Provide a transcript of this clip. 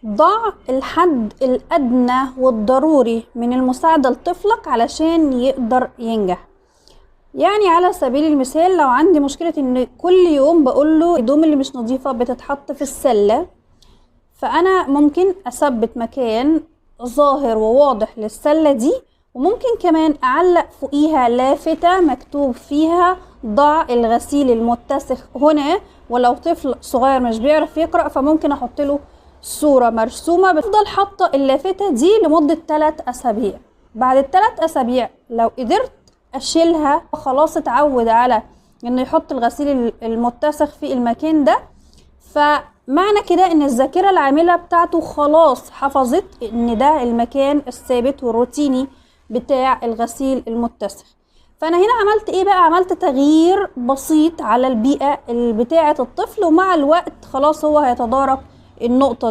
ضع الحد الأدنى والضروري من المساعدة لطفلك علشان يقدر ينجح. يعني على سبيل المثال لو عندي مشكلة ان كل يوم بقوله الهدوم اللي مش نظيفة بتتحط في السلة، فأنا ممكن أثبت مكان ظاهر وواضح للسلة دي، وممكن كمان أعلق فوقيها لافتة مكتوب فيها ضع الغسيل المتسخ هنا، ولو طفل صغير مش بيعرف يقرأ فممكن أحط له صورة مرسومة. بفضل حاطة اللافتة دي لمدة 3 أسابيع. بعد التلات أسابيع لو قدرت أشيلها، خلاص اتعود على إنه يحط الغسيل المتسخ في المكان ده، فمعنى كده إن الذاكرة العاملة بتاعته خلاص حفظت إن ده المكان الثابت والروتيني بتاع الغسيل المتسخ. فأنا هنا عملت إيه بقى؟ عملت تغيير بسيط على البيئة بتاعة الطفل، ومع الوقت خلاص هو هيتدارك النقطة دي.